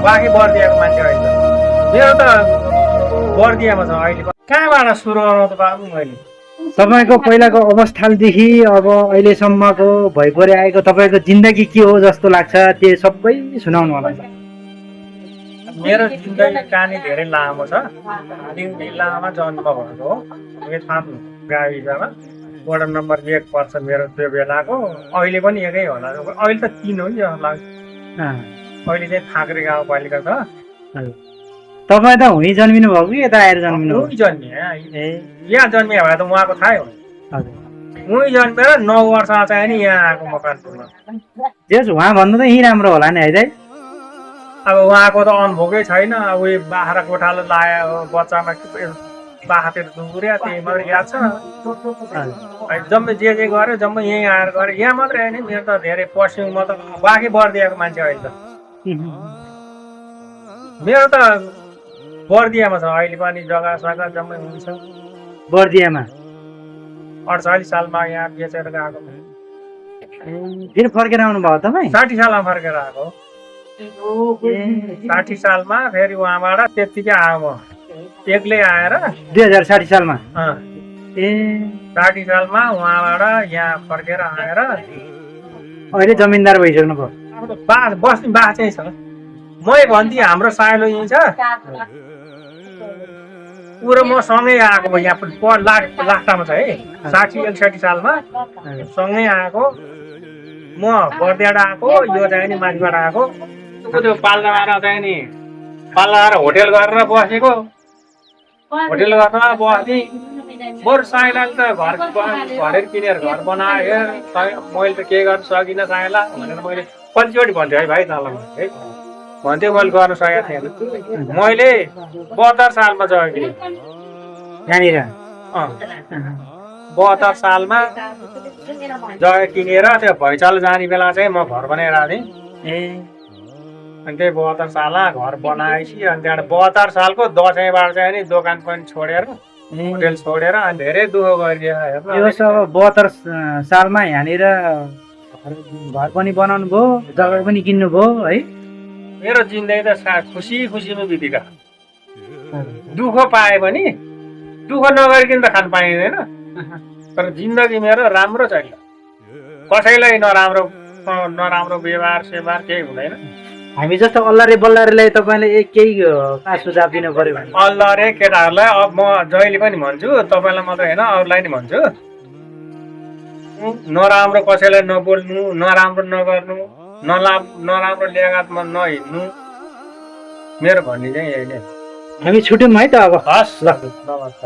बाँकी बर्दियाको मान्छे होइन मेरो त बर्दियामा छ अहिले कहाँबाट सुरु गर्नु त बाबु मैले तपाईँको पहिलाको अवस्थादेखि अब अहिलेसम्मको भइपरि आएको तपाईँको जिन्दगी के हो जस्तो लाग्छ त्यो सबै सुनाउनु होला। मेरो जिन्दगी कहानी धेरै लामो छ। जिल्लामा जन्म भएको हो थाम गाविसमा वडा नम्बर 1 पर्छ मेरो त्यो बेलाको। अहिले पनि एकै होला, अहिले त 3 हो नि जस्तो लाग्छ। अहिले चाहिँ थाक्रे गाउँपालिका छ। तपाईँ त हुँ जन्मिनु भएको कि यता आएर जन्मिनु? उही जन्मिए यहाँ जन्मिए भए त उहाँको थाहै हो। उही जन्मेर 9 वर्ष चाहिँ नि यहाँ आएको मकवानपुरमा। जेस उहाँ भन्नु त यहीँ राम्रो होला नि है दाइ। अब उहाँको त अनुभवै छैन। अब उयो बाख्रा गोठालो लायो बच्चामा बाख्रातिर डुङ्गुर्या त्यही मात्रै याद छ। जम्मै जे गर्यो जम्मै यहीँ आएर गरेँ। यहाँ मात्रै होइन मेरो त धेरै पश्चिममा त बाँकी बर्दियाको मान्छे अहिले त मेरो त बर्दियामा छ अहिले पनि जग्गा सग्गा जम्मै हुन्छ। बर्दियामा 48 सालमा यहाँ बेचेर गएको। फेरि फर्केर आउनु भयो तपाईँ? 60 सालमा फर्केर आएको। 60 सालमा फेरि उहाँबाट त्यत्तिकै आयो म एक्लै आएर 2060 सालमा। 60 सालमा उहाँबाट यहाँ फर्केर आएर अहिले जमिनदार भइसक्नु भयो। बस्ने बास चाहिँ छ। मै भन्थे हाम्रो साइलो यहीँ छ ऊ र म सँगै आएको यहाँ लास्टामा छ है। 60-61 सालमा सँगै आएको। म बर्दियाबाट आएको, यो चाहिँ नि माथिबाट आएको। त्यो पाल्लाबाट चाहिँ नि पाल्लाबाट होटेल गरेर बसेको। होटेल गरेर बस्थेँ। बरु साइलाले त घरेर किनेर घर बनायो। मैले त के गर्न सकिनँ साइला भनेर मैले कतिचोटि भन्थेँ है भाइ तँलाई है भन्थ्यो। मैले गर्न सकेको थिएन। मैले 72 सालमा जग्गा यहाँनिर 72 सालमा जग्गा किनेर त्यो भैँचालो जाने बेला चाहिँ म घर बनाएर आएको थिएँ। अनि त्यही 72 सालमा घर बनाएपछि अनि त्यहाँबाट 72 सालको दसैँबाट चाहिँ नि दोकान पनि छोडेर होटेल छोडेर अनि धेरै दुःख गरिदियो। यो सब 72 सालमा यहाँनिर घर पनि बनाउनु भयो, जग्गा पनि किन्नु भयो है। मेरो जिन्दगी त खुसीमा बितेका। दुःख पाए पनि दुःख नगरिकन त खान पाइँदैन। तर जिन्दगी मेरो राम्रो छैन। कसैलाई नराम्रो व्यवहार सेवार केही हुँदैन। हामी जस्तो अल्लारे बल्लारेलाई तपाईँले केही सुझाव दिनु पर्यो भने? अल्लारे केटाहरूलाई अब म जहिले पनि भन्छु, तपाईँलाई मात्रै होइन अरूलाई नि भन्छु, नराम्रो कसैलाई नबोल्नु, नराम्रो नगर्नु, नराम्रो लेगातमा नहिँड्नु। मेरो भन्ने चाहिँ यही नै। हामी छुट्यौँ है त अब। हस् ल नमस्कार।